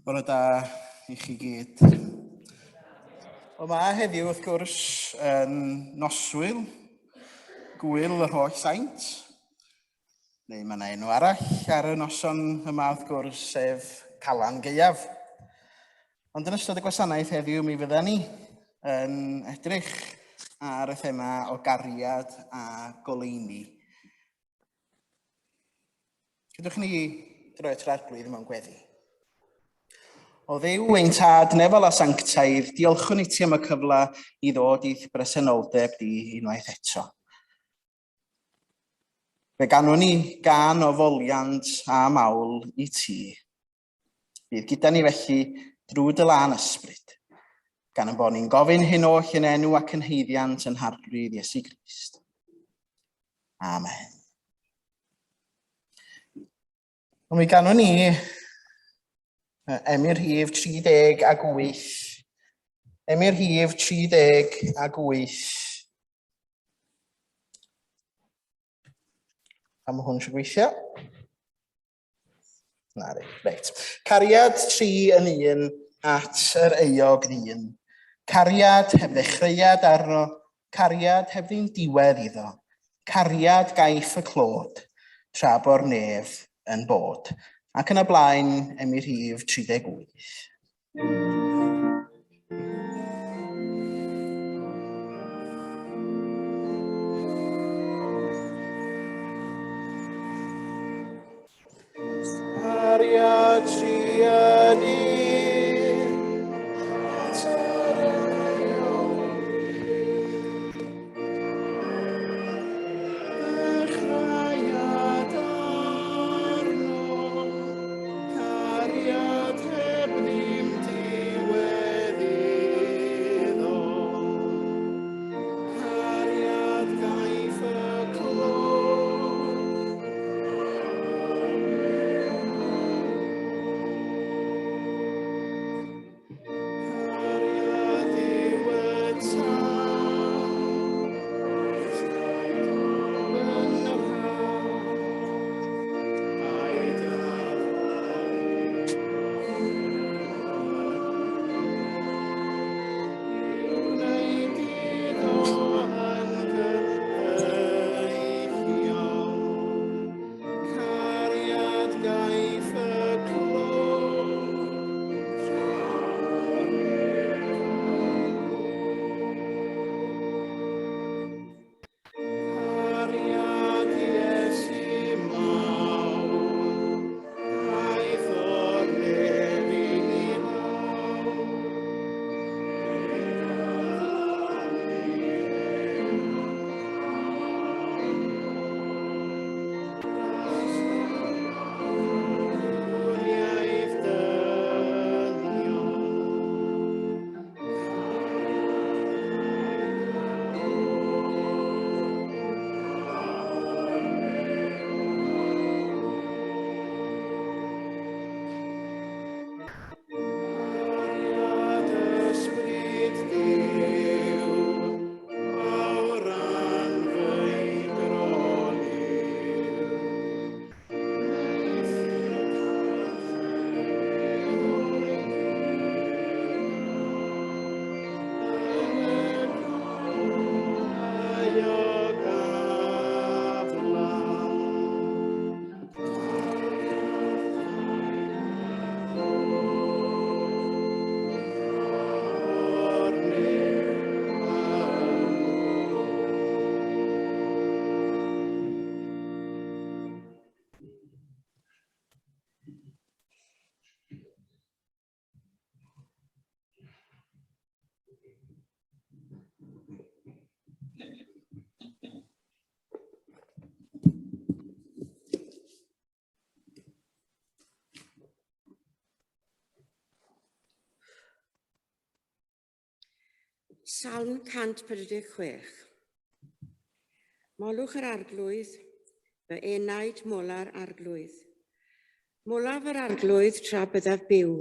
Bore da i chi gyd. Wel, mae heddiw, wrth gwrs, yn noswyl, gwyl yr holl saint. Neu mae yna enw arall ar y noson yma, wrth gwrs, sef Calan Gaeaf. Ond yn ystod y gwasanaeth heddiw, mi fydda ni yn edrych ar y thema o gariad a goleuni. Cydwch ni droi at yr Arglwydd mewn gweddi. O Dduw, ein tad nefol a sanctaidd, diolchwn i ti am y cyfle i ddod i'th bresenoldeb di unwaith eto. Fe ganwn ni gan o foliant a mawl i ti. Bydd gyda ni felly drwy dy lân ysbryd, gan yn bod ni'n gofyn hyn oll yn enw ac yn haeddiant yn Harglwydd Iesu Grist. Amen. Ond mi ganwn ni emyn rhif 38. Emyn rhif 38. A mae hwn eisiau gweithio. Na, reit. Cariad 3 yn 1 at yr euog ddyn. Cariad heb ddechreuad arno, cariad heb ddim diwedd iddo. Cariad gaiff y clod, tra bo'r nef yn bod. Ac yn y blaen, emi rhif 38. Cariad trueni, at yr euog Dechreuad arno, cariad heb ddim diwedd iddo. Cariad gaiff y clod. Cariad yw y tân, yn yr haf, a'i Wneud iddo angyfeillion, cariad gaiff y clod. Cariad Iesu mawr, aeth o'r nef i ni lawr. Dwriaeth dynion. Cariad ysbryd Duw, mawr anfeidrol yw. Salm 146. Molwch yr Arglwydd, fy enaid mola'r Arglwydd. Molaf yr Arglwydd tra byddaf byw,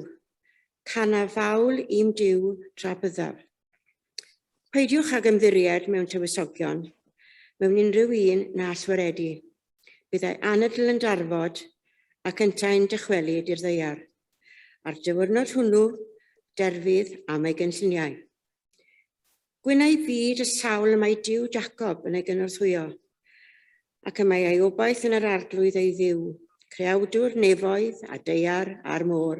cana fawl i'm Duw tra byddaf. Peidiwch ag ymddiried mewn tywysogion, mewn unrhyw un na all waredu. Byddai anadl yn darfod ac yntau'n dychwelyd i'r ddaear. A'r diwrnod hwnnw, derfydd am ei gynlluniau. Gwynai fyd y sawl y mae Duw Jacob yn ei gynorthwyo, ac y mae ei obaith yn yr Arglwydd ei Dduw, creawdwr nefoedd a daear a'r môr,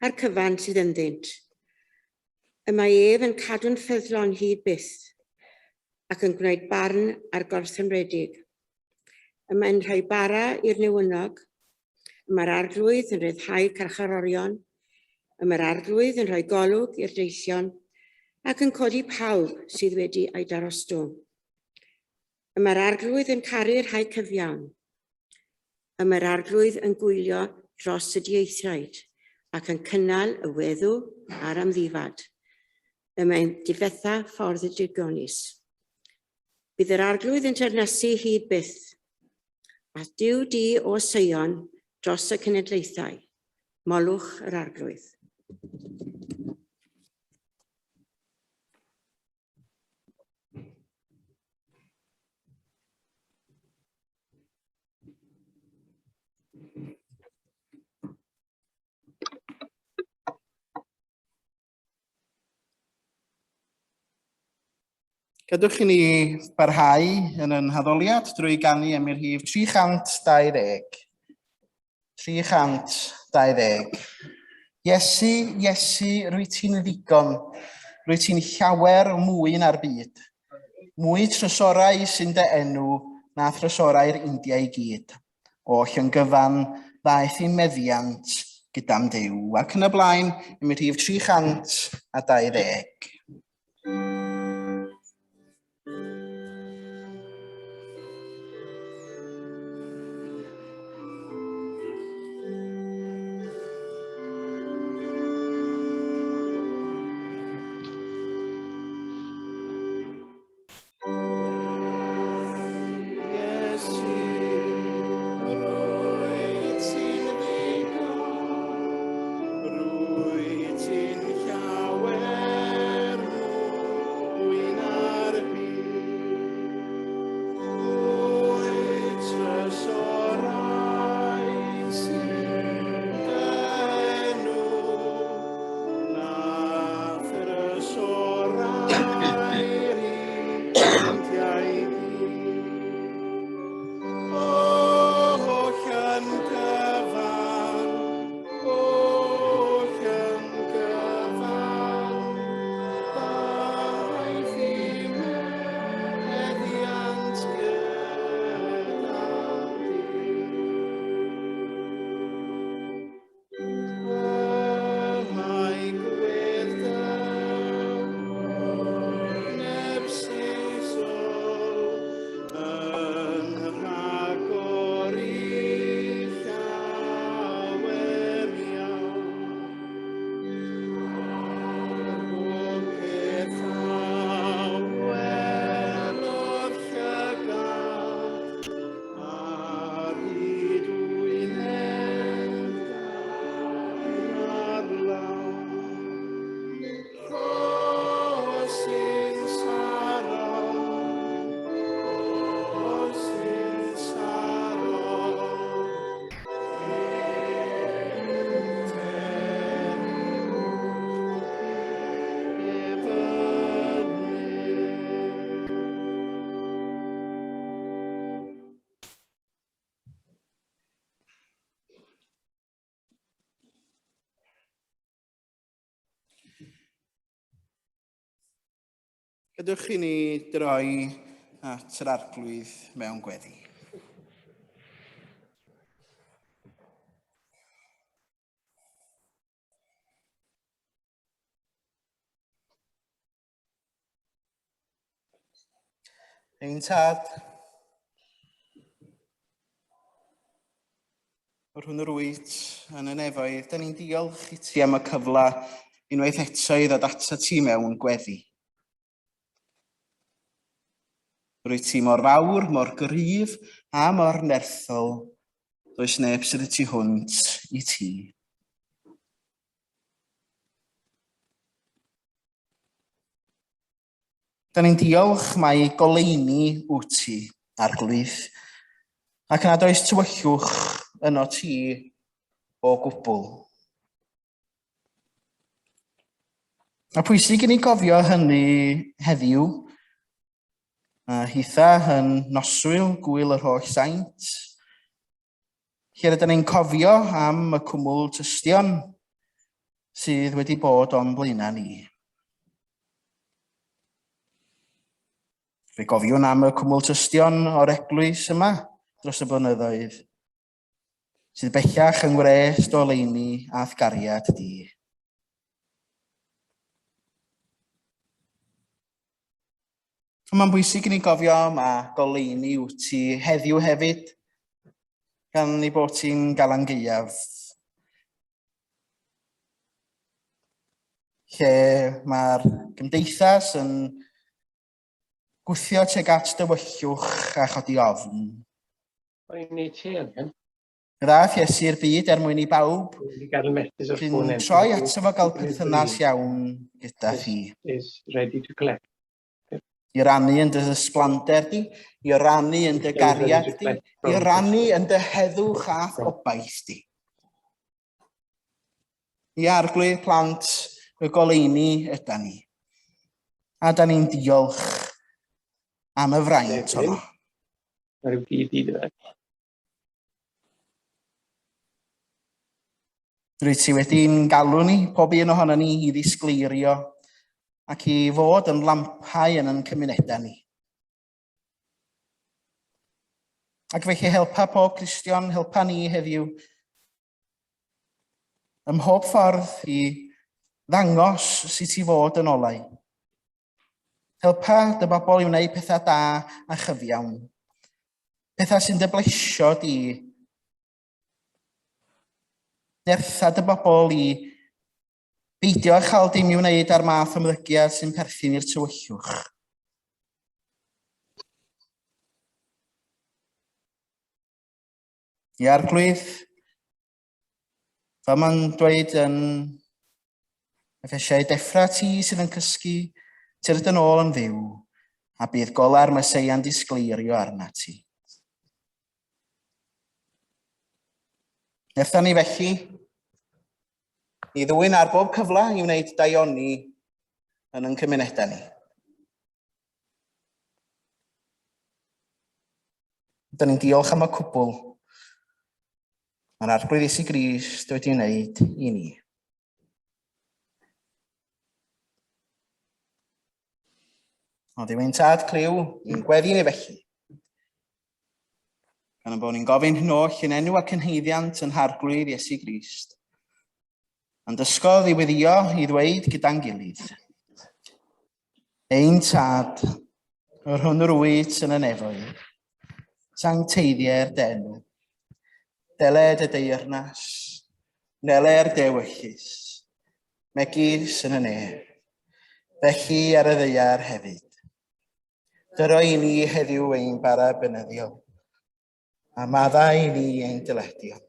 a'r cyfan sydd ynddynt. Y mae ef yn cadw'n ffyddlon hyd byth, ac yn gwneud barn ar gorthymredig. Y mae'n rhoi bara i'r newynog, y mae'r Arglwydd yn rhyddhau carcharorion, y mae'r Arglwydd yn rhoi golwg i'r deillion, ac yn codi pawb sydd wedi ei darostwng. Y mae'r Arglwydd yn caru'r rhai cyfiawn. Y mae'r Arglwydd yn gwylio dros y dieithriaid, ac yn cynnal y weddw a'r amddifad. Y mae'n difetha ffordd y digonus. Bydd yr Arglwydd yn teyrnasu hyd byth, a Duw di o Seion dros y cenedlaethau. Molwch yr Arglwydd. Gadewch i ni barhau yn yn haddoliad drwy ganu am i'r rhif 320. 320. Iesu, Iesu, rwy ti'n ddigon, rwy ti'n llawer mwy na'r byd. Mwy trysorau sy'n dy enw na thrysorau'r India i gyd. Oll yn gyfan ddaeth i'n meddiant gyda'm Duw. Ac yn y blaen, i'm rhif 320. Gadewch i ni droi at yr Arglwydd mewn gweddi. Ein tad, yr hwn yr wyt yn y nefoedd, da ni'n diolch i ti am y cyfle unwaith eto i ddod ato ti mewn gweddi. Rwyt ti mor fawr, mor gryf a mor nerthol, does neb sydd y tu hwnt i ti. Da ni'n diolch mai goleuni wyt ti, Arglwydd, ac nad oes tywyllwch yno ti o gwbl. A pwysig i ni gofio hynny heddiw, a hitha yn noswyl gwyl yr holl saint, lle rydyn ni'n cofio am y cwmwl tystion sydd wedi bod o'n blaenau ni. Fe gofiwn am y cwmwl tystion o'r eglwys yma dros y blynyddoedd, sydd bellach yng ngwres dy oleuni a'th gariad di. Ond mae'n bwysig i ni gofio mae goleuni wyt ti heddiw hefyd, gan ei bod ti'n galan gaeaf. Lle mae'r gymdeithas yn gwthio tuag at dywyllwch a chodi ofn. O'n i'n neud te yn hyn. Ddaeth Iesu i'r byd er mwyn i bawb sy'n troi ato fo gael perthynas iawn gyda thi. Is ready to collect. I rannu yn dy ysblander di, i rannu yn dy gariad di, i rannu yn dy heddwch a gobaith di. I arglwydd plant y goleuni yda ni. A da ni'n diolch am y fraint honno. Mae rhyw gyd i dy Rwyt ti wedi'n galw ni, pob un ohono ni, i ddisgleirio ac i fod yn lampau yn ein cymunedau ni. Ac felly helpa pob Cristion, helpa ni heddiw Ym mhob ffordd i ddangos sut i fod yn olau. Helpa dy bobl i wneud pethau da a chyfiawn. Pethau sy'n dy blesio di. Nertha dy bobl i beidio â chael dim i wneud â'r math o ymddygiad sy'n perthyn i'r tywyllwch. I Arglwydd, fel mae'n dweud yn Effesiau, deffra ti sydd yn cysgu, tyrd yn ôl yn fyw, a bydd golau Meseia'n disgleirio arna ti. Nertha ni felly i ddwyn ar bob cyfle i wneud daioni yn ein cymunedau ni. Dyn ni'n diolch am y cwbl mae'r Arglwydd Iesu Grist wedi wneud i ni. O Dduw ein tad, clyw i'n gweddi ni felly. Gan ein bod ni'n gofyn hyn oll yn enw ac yn haeddiant yn Harglwydd Iesu Grist. A'n dysgodd i weddio i ddweud gyda'n gilydd. Ein Tad, yr hwn yr wyt yn y nefoedd, sancteiddier dy enw. Deled y deyrnas, neler dy ewyllys, megis yn y nef, felly ar y ddaear hefyd. Dyro i ni heddiw ein bara beunyddiol, a maddau i ni ein dyledion,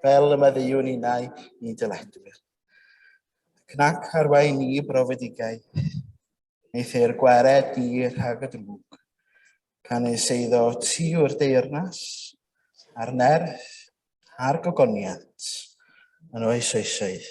fel y maddeuwn innau i'n dyledwyr. Ac nac arwain ni brofedigaeth, eithr gwared di rhag y drwg, canys eiddo ti yw'r deyrnas, a'r nerth, a'r gogoniant, yn oes oesoedd.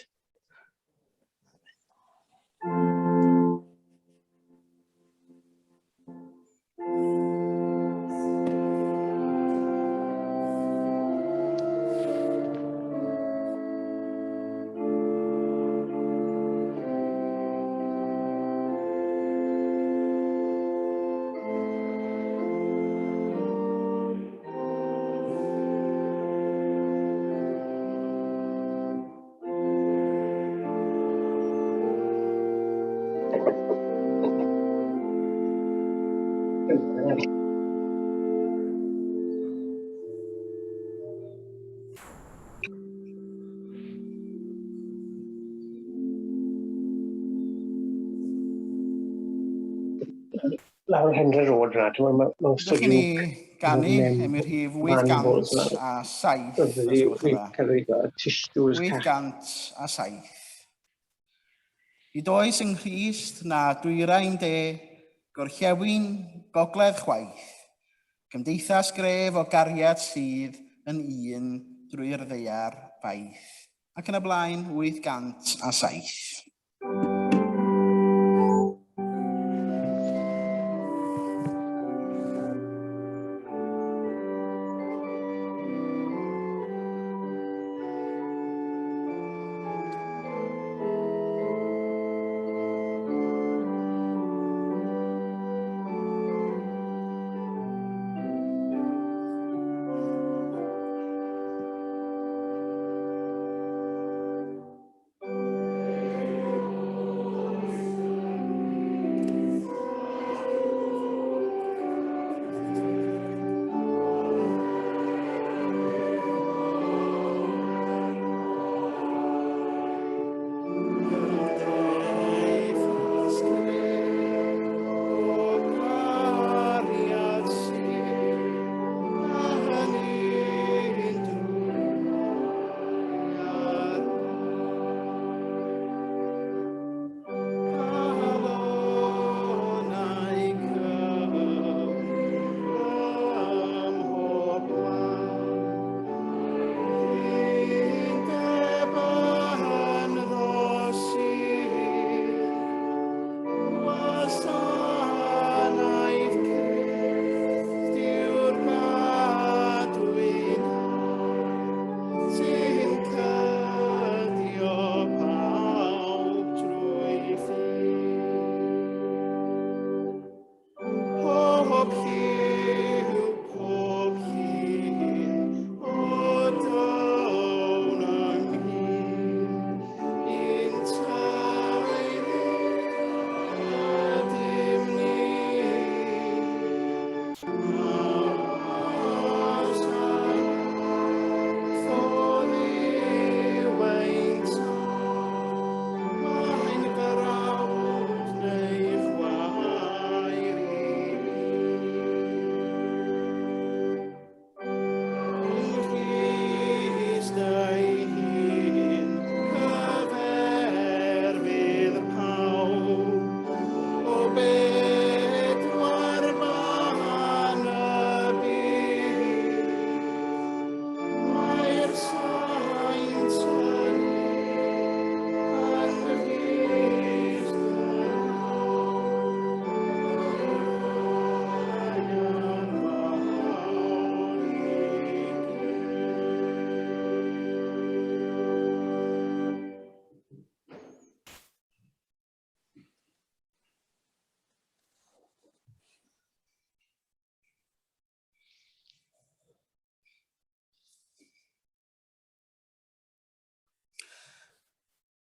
Lawr Hendre Road yna, ti'n meddwl, mae'n Ydych chi'n ni ganu em i'r rhif 807, os gwelwch yn dda. 807. Nid oes yng Nghrist na dwyrain de, gorllewin, gogledd chwaith. Cymdeithas gref o gariad sydd yn un drwy'r ddaear faith. Ac yn y blaen, 807.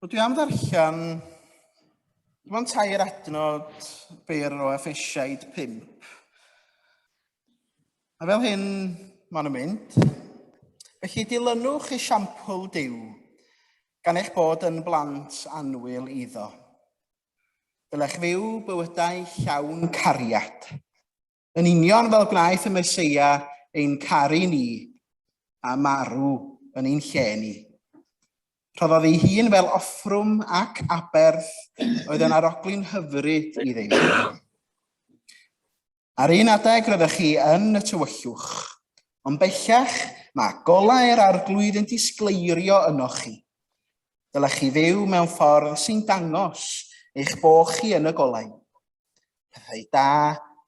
Wel, dwi am ddarllen dim ond tair adnod byr o Effesiaid 5. A fel hyn maen nhw'n mynd. Felly dilynwch esiampl Duw, gan eich bod yn blant annwyl iddo. Dylech fyw bywydau llawn cariad, Yn union fel gwnaeth y Meseia ein caru ni a marw yn ein lle ni. Rhoddodd ei hun fel offrwm ac aberth oedd yn arogli'n hyfryd i Dduw. Ar un adeg roeddech chi yn y tywyllwch, ond bellach mae golau'r arglwydd yn disgleirio ynoch chi. Dylech chi fyw mewn ffordd sy'n dangos eich bod chi yn y golau. Pethau da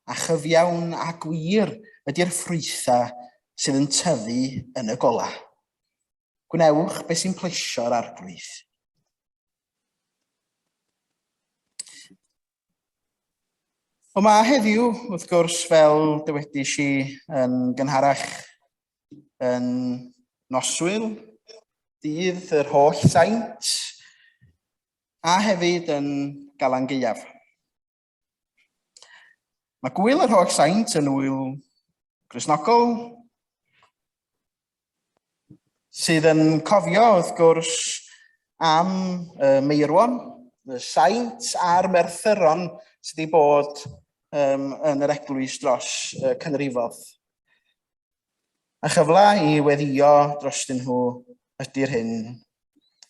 a chyfiawn a gwir ydy'r ffrwythau sydd yn tyfu yn y golau. Gwnewch beth sy'n plesio'r arglwydd. Ond mae heddiw, wrth gwrs, fel dywedis i yn gynharach, yn noswyl, dydd yr holl saint, a hefyd yn Galan Gaeaf. Mae Gwyl yr Holl Saint yn wyl Gristnogol sydd yn cofio, wrth gwrs, am y meirwon, y saint a'r merthyron sydd wedi bod um, yn yr eglwys dros y canrifodd. A chyfle i weddïo drostyn nhw ydy'r hyn.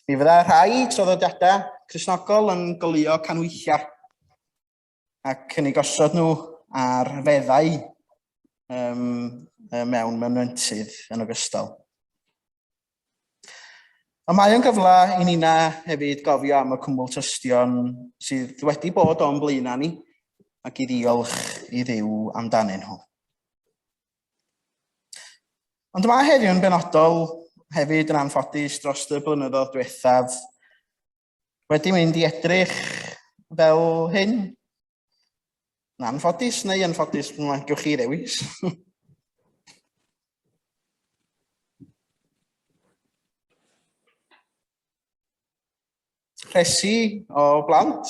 Mi fydda rhai traddodiadau Cristnogol yn goleuo canhwyllau ac yn eu gosod nhw ar feddau um, mewn mynwentydd yn ogystal. Ond mae o'n gyfle i nina hefyd gofio am y cwmwl tystion sydd wedi bod o'n blaenau ni ac i ddiolch i Dduw amdanyn nhw. Ond mae heddiw'n benodol hefyd yn anffodus dros y blynyddoedd diwethaf wedi mynd i edrych fel hyn. Yn anffodus neu yn ffodus, mae'n gewch chi ddewis. Rhesi o blant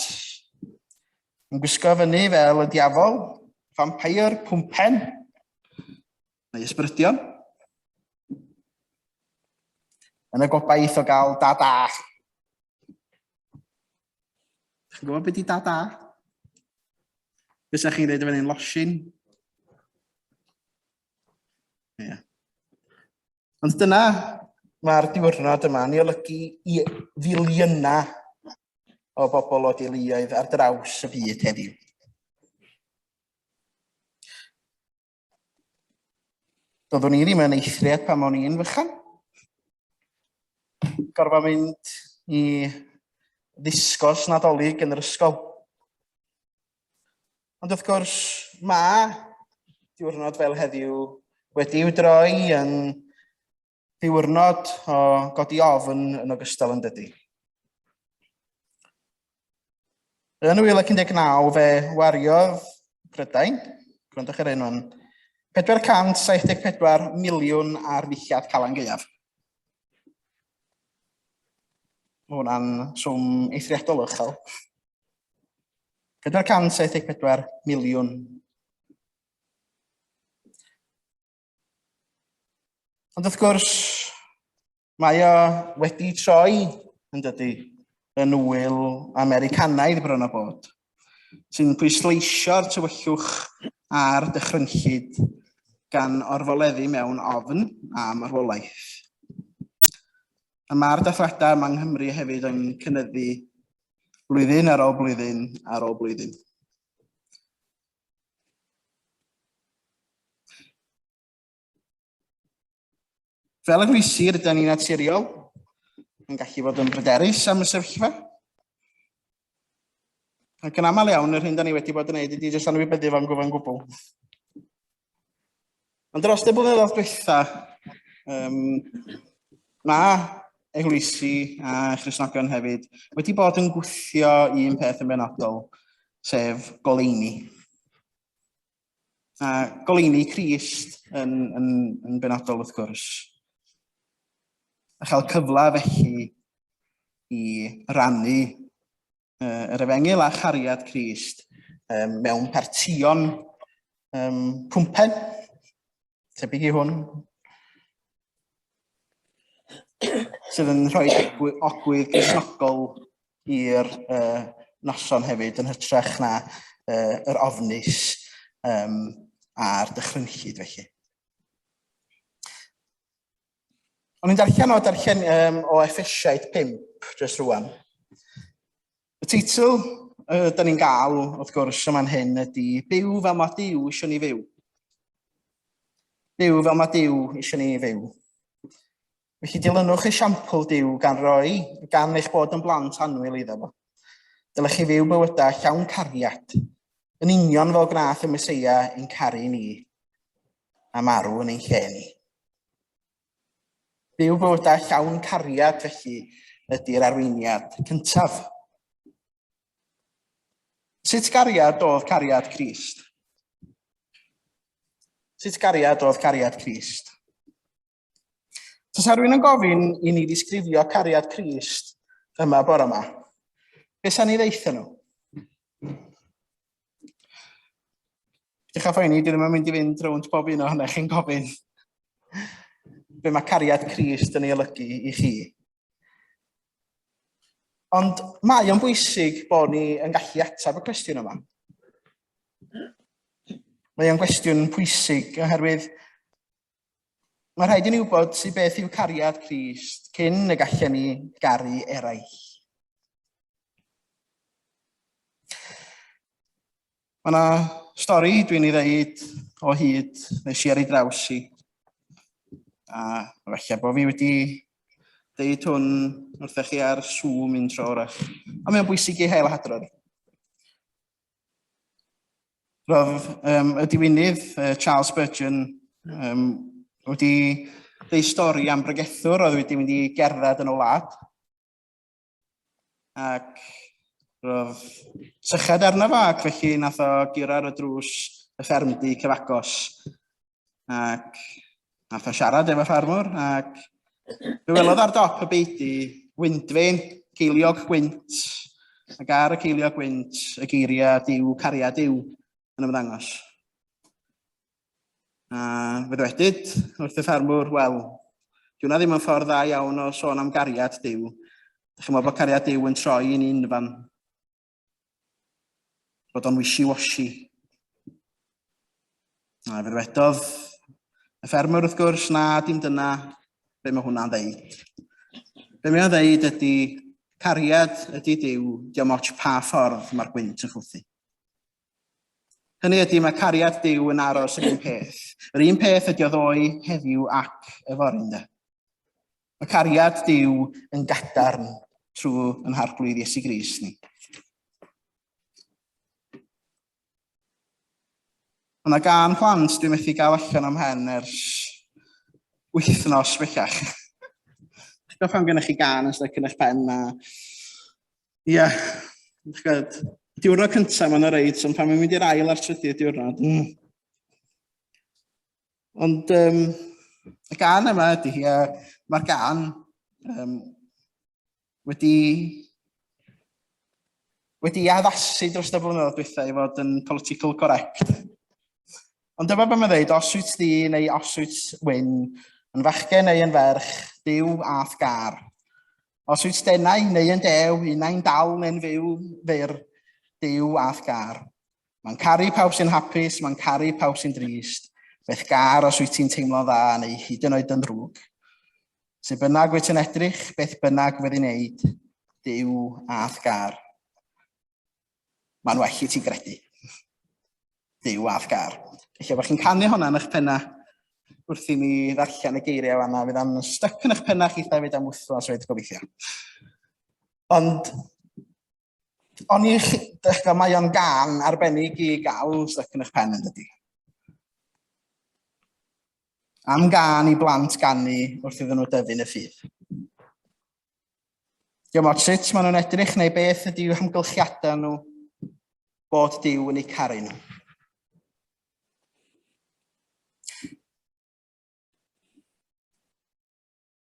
yn gwisgo fyny fel y diafol, vampire, pwmpen, neu ysbrydion. Yn y gobaith o gael da-da. Chi'n gwybod beth di da-da? Beth chi'n dweud efo ni'n losin? Ie. Yeah. Ond dyna mae'r diwrnod yma yn ei olygu i filiynau o bobl o deuluoedd ar draws y byd heddiw. Doeddwn i ddim yn eithriad pan o'n i'n fychan. Gorfod mynd i ddisgos Nadolig yn yr ysgol. Ond wrth gwrs, mae diwrnod fel heddiw wedi'w droi yn ddiwrnod o godi ofn yn ogystal yn dydy. Yn 2019 fe wariodd Prydain, gwrandwch ar hyn o'n 474 miliwn ar ddillad Calan Gaeaf. Mae hwnna'n swm eithriadol uchel. 474 miliwn. Ond wrth gwrs, mae o wedi troi, yn dydy, yn wyl Americanaidd bron o bod, sy'n pwysleisio'r tywyllwch a'r dychrynllyd gan orfoleddu mewn ofn a marwolaeth. A mae'r dathliadau yma yng Nghymru hefyd yn cynyddu blwyddyn ar ôl blwyddyn ar ôl blwyddyn. Fel eglwysi, rydyn ni'n naturiol yn gallu bod yn bryderus am y sefyllfa. Ac yn aml iawn, yr hyn da ni wedi bod yn neud ydy jyst anwybyddu fo'n gyfan gwbl. Ond dros y blynyddoedd diwetha, mae eglwysi a Christnogion hefyd wedi bod yn gwthio un peth yn benodol, sef goleuni. A goleuni Crist yn, yn, yn benodol wrth gwrs. A chael cyfle felly i rannu yr efengyl a chariad Crist um, mewn partïon um, pwmpen, tebyg i hwn, sydd yn rhoi ogwydd Gristnogol i'r uh, noson hefyd yn hytrach na uh, yr ofnus um, a'r dychrynllyd felly. O'n i'n darllen o darllen um, o Effesiaid 5 jyst rwan. Y teitl uh, da ni'n gael, wrth gwrs, yma'n hyn ydy Byw fel mae Duw eisiau ni fyw. Byw fel mae Duw eisiau ni fyw. Felly dilynwch esiampl Duw gan roi, gan eich bod yn blant annwyl iddo fo. Dylech chi fyw bywydau llawn cariad, yn union fel gwnaeth y Meseia ein caru ni a marw yn ein lle ni. Byw bywydau llawn cariad felly ydy'r arweiniad cyntaf. Sut gariad oedd cariad Crist? Sut gariad oedd cariad Crist? Tasa rhywun yn gofyn i ni ddisgrifio cariad Crist yma bore yma, beth sa'n ni ddeitha nhw? Dych a phoeni, dwi ddim yn mynd i fynd rownd bob un ohonoch chi'n gofyn be mae cariad Crist yn ei olygu i chi. Ond mae o'n bwysig bod ni yn gallu ateb y cwestiwn yma. Mae o'n gwestiwn pwysig oherwydd Mae rhaid i ni wybod sut beth yw cariad Crist cyn y gallen ni garu eraill. Mae yna stori dwi'n ei ddeud o hyd nes i ar ei draws i. A falle bod fi wedi deud hwn wrthych chi ar Zoom un tro wrach. Ond mae'n bwysig i hael hadrodd. Roedd um, y diwinydd uh, Charles Spurgeon um, wedi dweud stori am bregethwr oedd wedi mynd i gerdded yn y wlad. Ac roedd syched arno fo ac felly nath o guro ar y drws y ffermdy cyfagos. Ac nath o siarad efo ffarmwr ac fe welodd ar dop y beudy windfein, ceiliog gwynt, ac ar y ceiliog gwynt y geiriau Duw, cariad Duw yn ymddangos. A fe ddwedyd wrth y ffarmwr, wel, di hwnna ddim yn ffordd dda iawn o sôn am gariad Duw. Dych chi'n meddwl bod cariad Duw yn troi yn unfan? Bod o'n wishy-washy. A fe ddwedodd y ffermwr wrth gwrs, na, dim dyna be mae hwnna'n ddeud. Be mae o'n ddeud ydy, cariad ydy Duw, diolch ots pa ffordd mae'r gwynt yn chwythu. Hynny ydy, mae cariad Duw yn aros yr un peth. Yr un peth ydy o ddoe, heddiw ac yfory, ynde. Mae cariad Duw yn gadarn trwy yn Harglwydd Iesu Grist ni. Mae yna gân plant dwi'n methu gael allan o'm mhen ers wythnos bellach. Chi'n gwybod pan gennych chi gân yn styc yn eich pen a... Ie, yeah, gwybod, diwrnod cyntaf mae'n reit, ond pan mae'n mynd i'r ail a'r trydydd diwrnod, Ond um, y gân yma ydy hi, a mae'r gân um, wedi wedi addasu dros y blynyddoedd dwytha i fod yn political correct. Ond dyma beth mae'n dweud, os wyt ddu neu os wyt wyn, Yn fachgen neu yn ferch, Duw a'th gar. Os wyt denau neu yn dew, unai'n dal neu'n fyw fyr, Duw a'th gar. Mae'n caru pawb sy'n hapus, mae'n caru pawb sy'n drist. Beth gar os wyt ti'n teimlo'n dda neu hyd yn oed yn ddrwg. Sut bynnag wyt yn edrych, beth bynnag fyddi'n neud, Duw a'th gar. Mae'n well i ti gredu. Duw a'th gar. Felly, bod chi'n canu hwnna yn eich penna wrth i mi ddarllen y geiriau fanna, fydd am styc yn eich penna chi hefyd am wythnos rhaid gobeithio. Ond, o'n i, dechrau, mae o'n gan arbennig i gael styc yn eich pen yn dydy. Am gan i blant ganu wrth iddyn nhw dyfu'n y ffydd. Diolch ots sut maen nhw'n edrych neu beth ydy i'w hamgylchiadau nhw bod Duw yn eu caru nhw.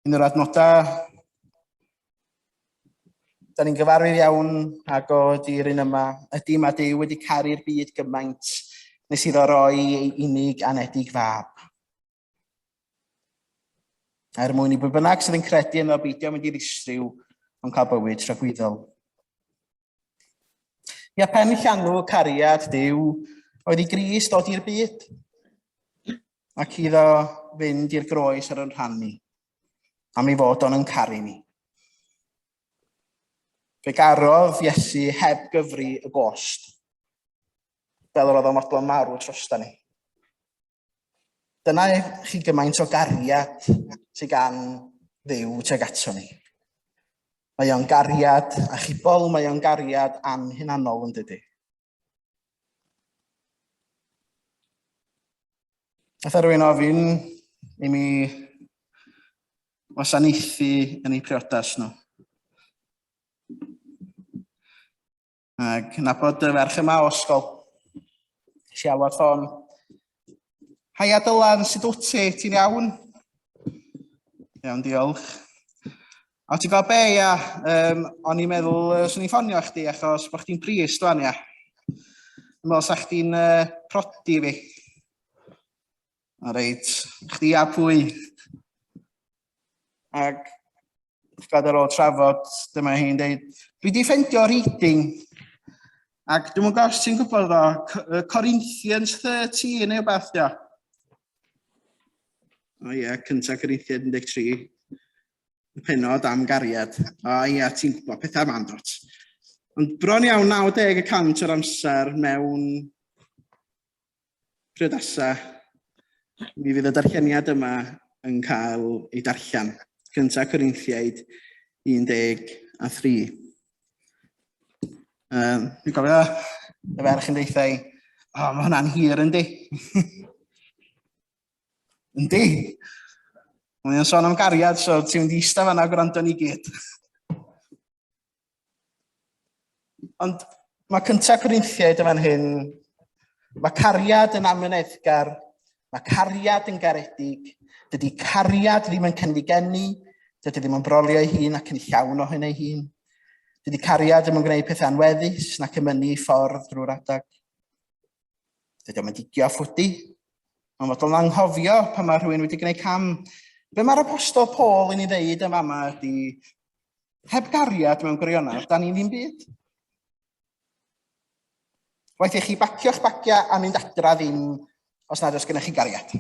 Un o'r adnodau da ni'n gyfarwydd iawn ag o ydy'r un yma, ydy mae Duw wedi caru'r byd gymaint nes iddo roi ei unig anedig fab. Er mwyn i bwy bynnag sydd yn credu yno beidio mynd i ddistryw, ond cael bywyd tragwyddol. Ia, pen llanw cariad Duw oedd i Grist dod i'r byd ac iddo fynd i'r groes ar yn rhan ni, am ei fod o'n yn caru ni. Fe garodd Iesu heb gyfri y gost, fel yr oedd o'n fodlon marw trosta ni. Dyna i chi gymaint o gariad sydd gan Dduw tuag ato ni. Mae o'n gariad achubol, mae o'n gariad anhunanol yn dydy. Nath rhywun ofyn i mi wasanaethu yn eu priodas nhw. Ac nabod y ferch yma o ysgol. Nes i alwad ffôn. Haia Dylan, sut wyt ti? Ti'n iawn? Iawn, diolch. A ti'n gwybod be, ia? Um, o'n i'n meddwl uh, swn i'n ffonio chdi achos bod chdi'n priest dwan, ia. Yn meddwl sa chdi'n uh, prodi fi. O reit, chdi a pwy? Ac gwybod ar ôl trafod, dyma hi'n dweud, dwi wedi ffendio reading, ac dwi'n gwybod os ti'n gwybod o, Corinthians 13 neu beth, dio. O ie, cynta Corinthians 13, y penod am gariad. O ie, ti'n gwybod pethau yma'n dot. Ond bron iawn 90% o'r amser mewn priodasau, mi fydd y darlleniad yma yn cael ei darllen. Cyntaf Corinthiaid 13. Um, dwi'n cofio y ferch yn deitha i, o, oh, mae hwnna'n hir yndi. yndi. Mae'n sôn am gariad, so ti'n mynd i eistedd fanna gwrando ni gyd. Ond mae cyntaf Corinthiaid yn fan hyn, mae cariad yn amyneddgar, mae cariad yn garedig, dydy cariad ddim yn cynfigenu, dydy ddim yn brolio ei hun ac yn llawn o hyn ei hun. Dydy cariad ddim yn gwneud pethau anweddus nac yn mynnu ffordd drwy'r adag. Dydy o'm yn digio a ffwdi. Mae'n fodlon anghofio pan mae rhywun wedi gwneud cam. Be mae'r apostol Paul yn ei ddeud yn fama ydy, heb gariad mewn gwirionedd, da ni'n ddim byd. Waeth i chi bacio'ch bagiau a mynd adra ddim os nad oes gennych chi gariad.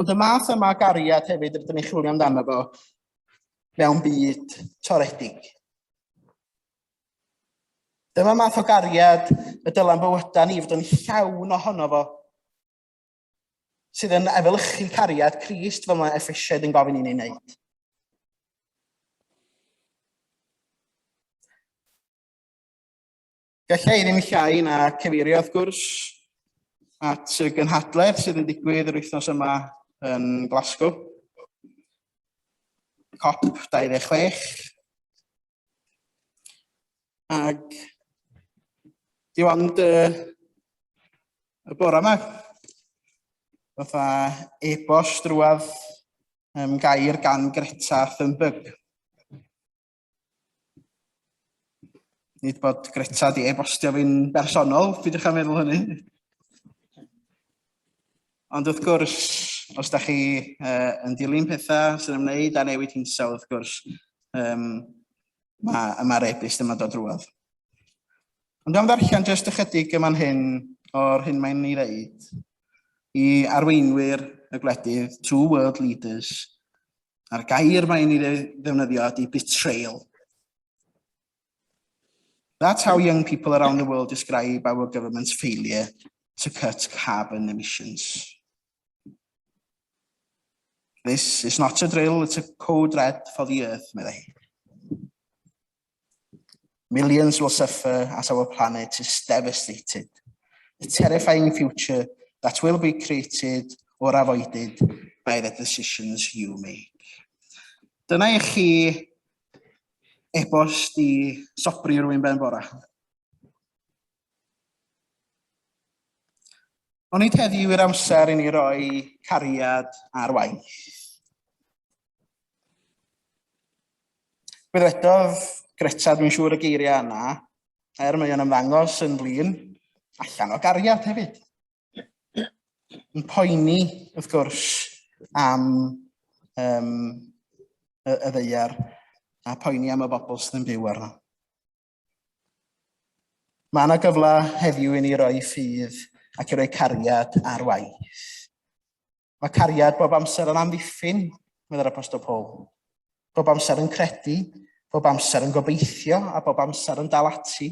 Ond y math yma o gariad hefyd rydyn ni'n chwilio amdano fo mewn byd toredig. Dyma math o gariad y dyla'n bywydau ni fod yn llawn ohono fo, sydd yn efelychu cariad Crist fel mae Effesiaid yn gofyn i ni wneud. Gallai ddim llai na cyfeirio, wrth gwrs, at y gynhadledd sydd yn digwydd yr wythnos yma yn Glasgow. COP 26. Ac dim ond y, y bore yma, fatha e-bost drwad um, gair gan Greta Thunberg. Nid bod Greta di e-bostio fi'n bersonol, peidiwch â meddwl hynny. Ond wrth gwrs, os da chi yn dilyn pethau sy'n ymwneud â newid hinsawdd, wrth gwrs, mae'r ma e-byst yma'n dod drwodd. Ond am ddarllen jyst ychydig yma'n hyn o'r hyn mae'n ei ddeud i arweinwyr y gwledydd, two world leaders, a'r gair mae'n ei ddefnyddio ydy betrayal. That's how young people around the world describe our government's failure to cut carbon emissions. This is not a drill, it's a code red for the earth, meddai hi. Millions will suffer as our planet is devastated. The terrifying future that will be created or avoided by the decisions you make. Dyna i chi e-bost i sobri rhywun ben bora. Onid heddiw yw'r amser i ni roi cariad ar waith? Fe ddywedodd Greta, dwi'n siŵr, y geiriau yna, er mae o'n ymddangos yn flin, allan o gariad hefyd. Yn poeni, wrth gwrs, am um, y, y ddeiar a poeni am y bobl sydd yn byw arno. Mae yna gyfle heddiw i ni roi ffydd ac i roi cariad ar waith. Mae cariad bob amser yn amddiffyn, meddai'r Apostol Paul. Bob amser yn credu, bob amser yn gobeithio a bob amser yn dal ati.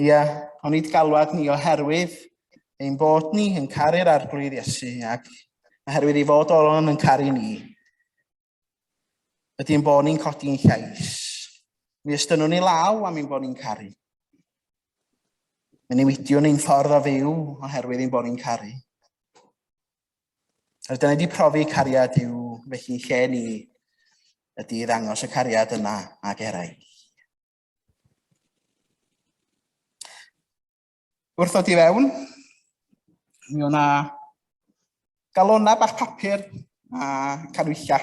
Ia, onid galwad ni oherwydd ein bod ni yn caru'r Arglwydd Iesu ac oherwydd ei fod o'n yn caru ni. Ydy ein bod ni'n codi'n llais. Mi estynnwn ni law am ein bod ni'n caru. Mi newidiwn ein ffordd o fyw oherwydd ein bod ni'n caru. A dyna wedi profi cariad yw felly lle ni ydy i ddangos y cariad yna ag eraill. Wrth ddod i fewn, mi o'na galonnau bach papur a canwylla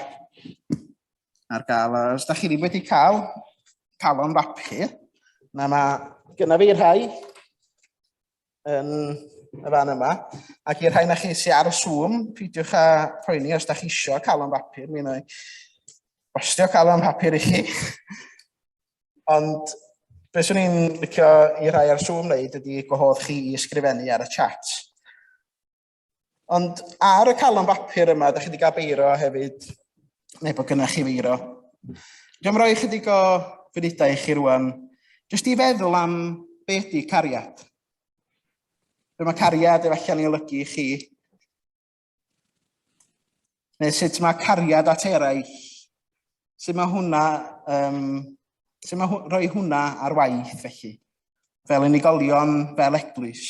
ar gael. Os da chi ddim wedi cael calon bapur, na mae gyda fi rhai yn y fan yma. Ac i'r rhai na chi sy'n ar y Zoom, peidiwch â phoeni os da chi isio calon bapur, mi wna i bostio calon papur i chi. Ond be swn i'n licio i rhai ar Zoom wneud ydy gwahodd chi i ysgrifennu ar y chat. Ond ar y calon bapur yma, da chi wedi cael beiro hefyd, neu bod gynnach chi feiro. Dwi'n rhoi chydig o funudau i chi rwan, jyst i feddwl am be ydy cariad. Be mae cariad efallai yn ei olygu i chi. Neu sut mae cariad at eraill, sut mae hwnna, um, sut mae rhoi hwnna ar waith felly, fel unigolion, fel eglwys.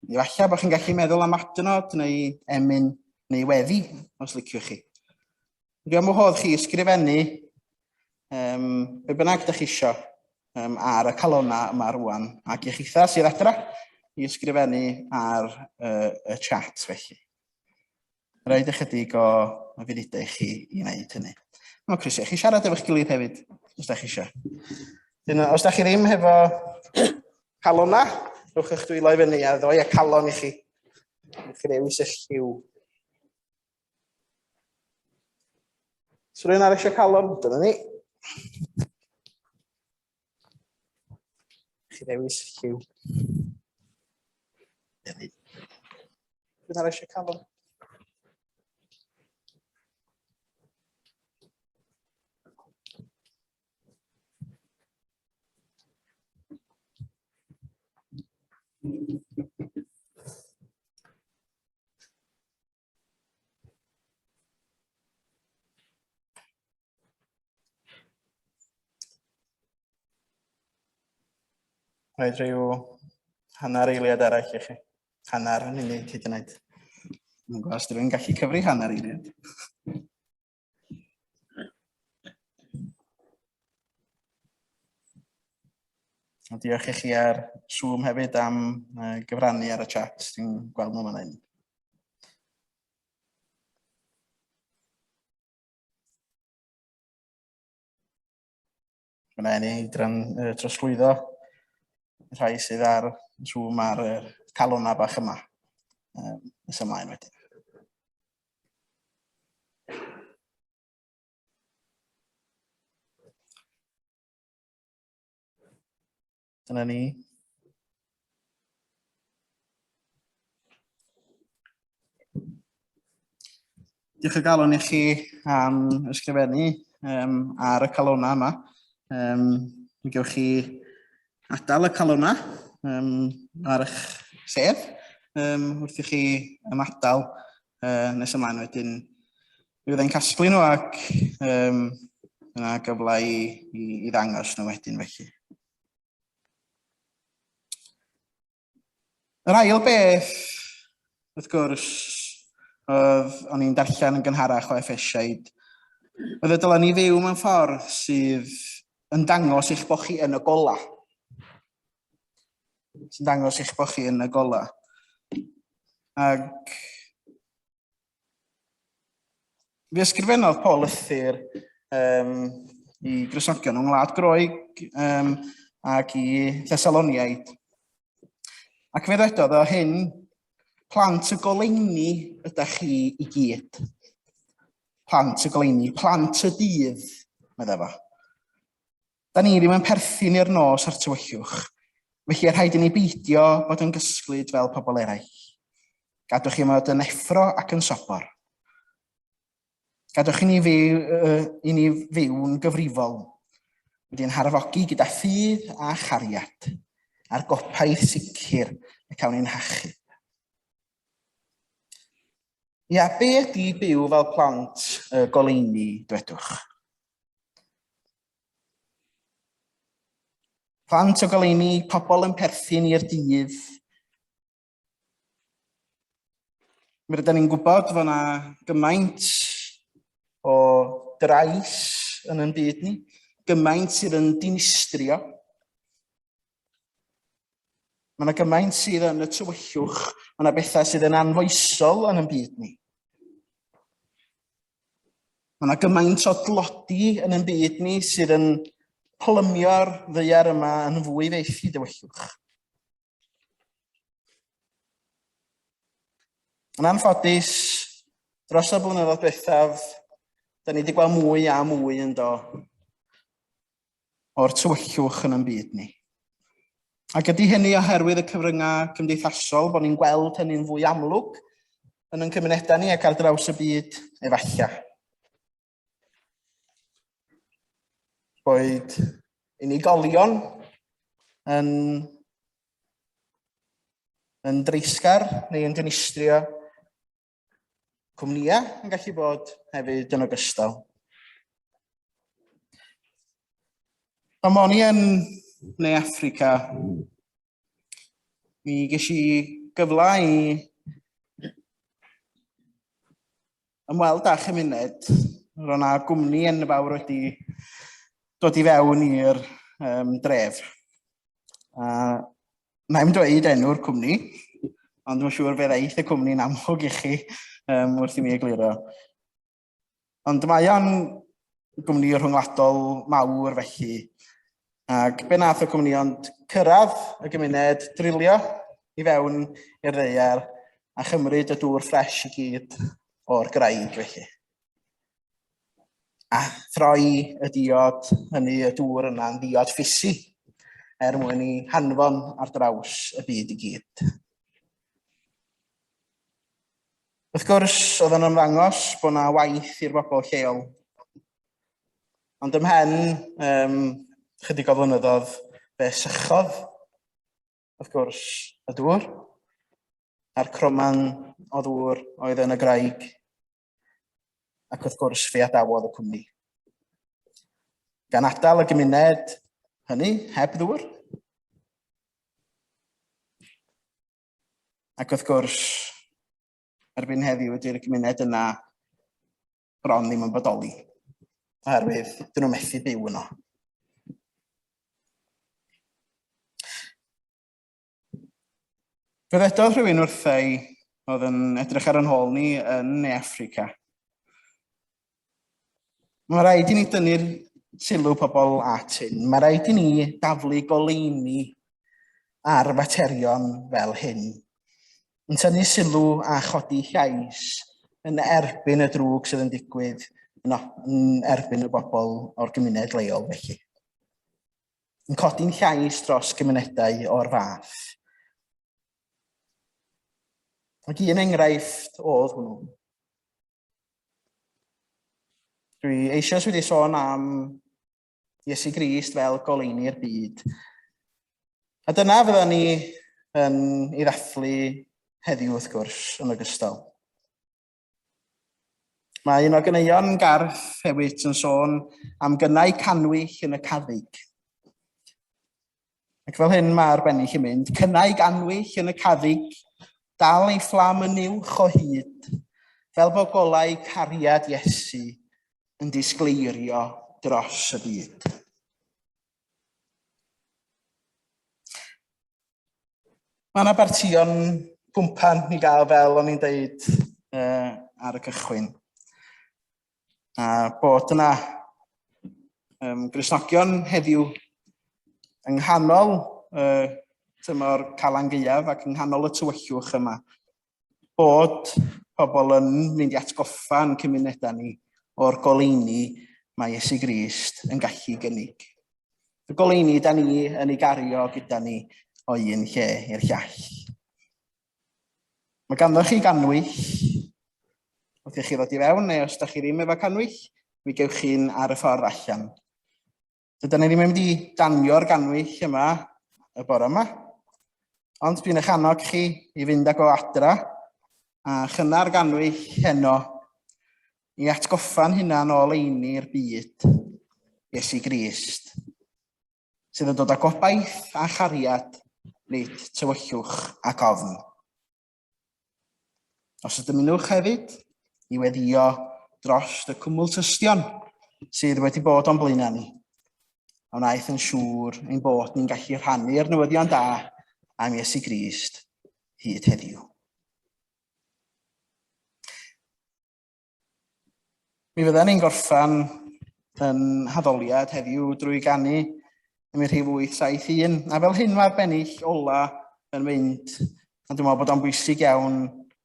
Neu falle bod chi'n gallu meddwl am adnod neu emyn neu weddi, os liciwch chi. Dwi am wahodd chi ysgrifennu um, be bynnag ydych chi isio um, ar y calona yma rwan, ac i chitha sydd adra i ysgrifennu ar uh, y chat felly. Rhaid ychydig o funudau i chi i wneud hynny. Mae croeso i chi siarad efo'ch gilydd hefyd, os da chi eisiau. Dyna, os da chi ddim hefo calona, rhowch eich dwylo i fyny a ddoi y calon i chi. Chi ddewis eich lliw. So rhywun arall eisiau calon? Dyna ni. Chi ddewis lliw. Dyna ni. Rhywun arall eisiau calon? Rhaid rhyw hanner eiliad arall i chi. Hanner yn unig hyd yn oed. Dwi'n gwybod os rhywun gallu cyfri hanner eiliad. A diolch i chi ar Zoom hefyd am gyfrannu ar y chat. Dwi'n gweld nhw fan hyn. Mae yna ni dran, trosglwyddo rhai sydd ar Zoom ar y calona bach yma. nes ymlaen wedyn. Dyna ni. Diolch o galon i chi am ysgrifennu ar y calona yma. Mi gewch chi adael y calona ar eich sedd wrth i chi ymadael nes ymlaen wedyn. Mi fyddai'n casglu nhw ac yna gyfle i ddangos nhw wedyn felly. Yr ail beth, wrth gwrs, oedd o'n i'n darllen yn gynharach o Effesiaid, oedd y dylen ni fyw mewn ffordd sydd yn dangos eich bod chi yn y gola. Sy'n dangos eich bod chi yn y gola. Ac Fe ysgrifennodd Paul lythyr i Gristnogion yng Ngwlad Groeg ac i Thessaloniaid. Ac fe ddywedodd o hyn, plant y goleuni ydych chi i gyd. Plant y goleuni, plant y dydd, meddai fo. Da ni ddim yn perthyn i'r nos a'r tywyllwch, felly rhaid i ni beidio bod yn gysglyd fel pobl eraill. Gadwch chi fod yn effro ac yn sobor. Gadwch i ni fyw, i ni fyw'n gyfrifol, wedi'n harfogi gyda ffydd a chariad, a'r gopaith sicr y cawn ni'n hachub. Ia, be ydy byw fel plant y goleuni, dwedwch? Plant o goleuni, pobl yn perthyn i'r dydd. Mi rydyn ni'n gwybod fod yna gymaint o drais yn ein byd ni, gymaint sydd yn dinistrio. Mae yna gymaint sydd yn y tywyllwch, mae yna bethau sydd yn anfoesol yn ein byd ni. Mae yna gymaint o dlodi yn ein byd ni sydd yn plymio'r ddaear yma yn fwy fyth i dywyllwch. Yn anffodus, dros y blynyddoedd diwethaf, da ni wedi gweld mwy a mwy yn do o'r tywyllwch yn ein byd ni. Ac ydy hynny oherwydd y cyfryngau cymdeithasol, bod ni'n gweld hynny'n fwy amlwg yn ein cymunedau ni ac ar draws y byd, efallai. Boed unigolion yn, yn dreisgar neu yn dinistrio cwmnïau yn gallu bod hefyd yn ogystal. Pan o'n i yn Ne Affrica, mi ges i gyfle i ymweld â chymuned. Roedd yna gwmni enfawr wedi dod i fewn i'r dref. A na i'm dweud enw'r cwmni, ond dwi'n siŵr fe ddeith y cwmni'n amlwg i chi wrth i mi egluro. Ond mae o'n gwmni rhyngwladol mawr felly, ac be nath y cwmni ond cyrraedd y gymuned, drilio i fewn i'r ddaear a chymryd y dŵr ffres i gyd o'r graig felly. A throi y diod hynny, y dŵr yna'n ddiod ffisi, er mwyn i hanfon ar draws y byd i gyd. Wrth gwrs, oedd yn ymddangos bod yna waith i'r bobl lleol. Ond ymhen chydig o flynyddoedd, fe sychodd, wrth gwrs, y dŵr, a'r croman o ddŵr oedd yn y graig ac wrth gwrs fe adawodd y cwmni. Gan adael y gymuned hynny heb ddŵr. Ac wrth gwrs, erbyn heddiw ydy'r gymuned yna bron ddim yn bodoli, oherwydd dyn nhw methu byw yno. Fe ddedodd rhywun wrtha i oedd yn edrych ar yn hôl ni yn Ne Affrica. Mae rhaid i ni dynnu'r sylw pobl at hyn. Mae rhaid i ni daflu goleuni ar faterion fel hyn. Yn tynnu sylw a chodi llais yn erbyn y drwg sydd yn digwydd yn, yn erbyn y bobl o'r gymuned leol felly. Yn codi'n llais dros gymunedau o'r fath. Ac un enghraifft oedd hwnnw. Dwi eisoes wedi sôn am Iesu Grist fel goleuni'r byd. A dyna fydda ni yn ei ddathlu heddiw wrth gwrs yn ogystal. Mae un o ganeuon Garth hefyd yn sôn am gynnau cannwyll yn y caddug. Ac fel hyn mae'r bennill yn mynd, cynnau ganwyll yn y caddug, dal ei fflam yn uwch o hyd, fel bod golau cariad Iesu yn disgleirio dros y byd. Mae yna bartïon pwmpan i gael fel o'n i'n deud uh, ar y cychwyn. A bod yna um, Gristnogion heddiw yng nghanol uh, tymor Calan Gaeaf ac yng nghanol y tywyllwch yma, bod pobl yn mynd i atgoffa'n cymunedau ni o'r goleuni mae Iesu Grist yn gallu gynnig. Y goleuni da ni yn ei gario gyda ni o un lle i'r llall. Mae ganddo chi ganwyll. Wrth i chi ddod i fewn, neu os da chi ddim efo canwyll, mi gewch chi'n ar y ffordd allan. Dydan ni ddim yn mynd i danio'r ganwyll yma y bore yma, ond dwi'n eich annog chi i fynd ag o adra a chynna'r ganwyll heno i atgoffa'n hunan o oleuni'r byd, Iesu Grist, sydd yn dod â gobaith a chariad, nid tywyllwch ac ofn. Os ydymunwch hefyd i weddio dros y cwmwl tystion sydd wedi bod o'n blaenau ni, a wnaeth yn siŵr ein bod ni'n gallu rhannu'r newyddion da am Iesu Grist hyd heddiw. Mi fyddan ni'n gorffan yn haddoliad heddiw drwy ganu am y rhif 871. A fel hyn mae'r bennill ola yn mynd, a dwi'n meddwl bod o'n bwysig iawn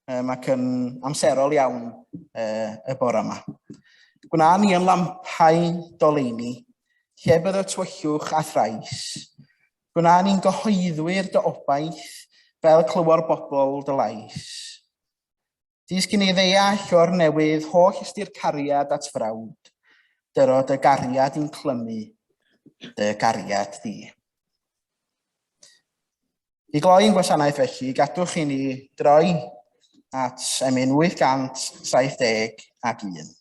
um, ac yn amserol iawn uh, y bore yma. Gwna ni yn lampau doleini, lle bydd y tywyllwch a thrais. Gwna ni'n gyhoeddwyr dy obaith, fel clywo'r bobl dy lais. Dysg i ni ddeall o'r newydd holl ystyr cariad at frawd, dyro dy gariad i'n clymu, dy gariad di. I gloi yn gwasanaeth felly, gadwch i ni droi at emyn 871.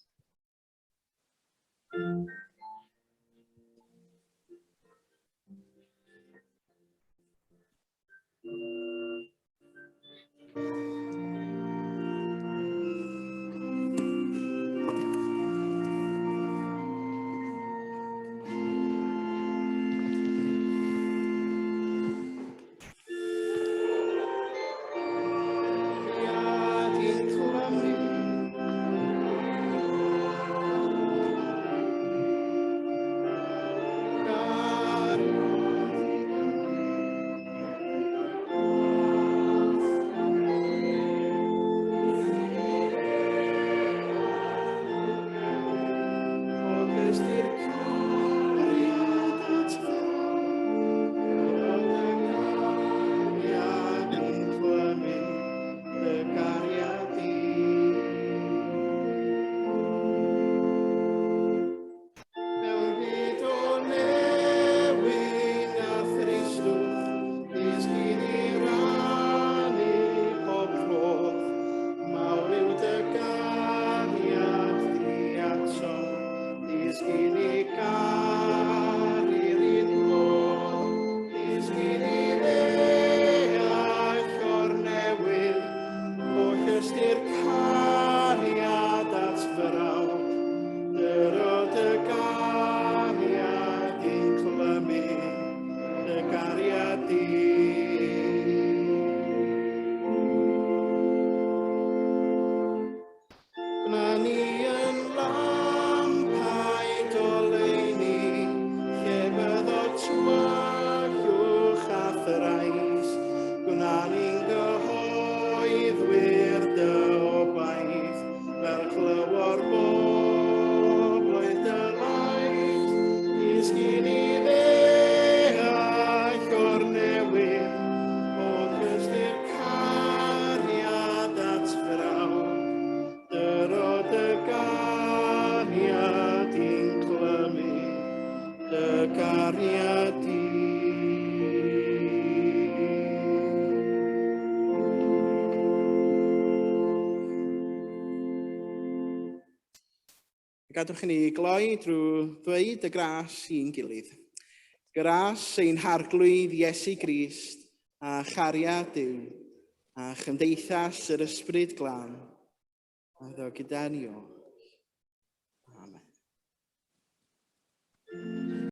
Gadwch i ni gloi drwy ddweud y gras i'n gilydd. Gras ein harglwydd Iesu Grist a chariad Duw a chymdeithas yr Ysbryd Glân a ddo gyda ni oll.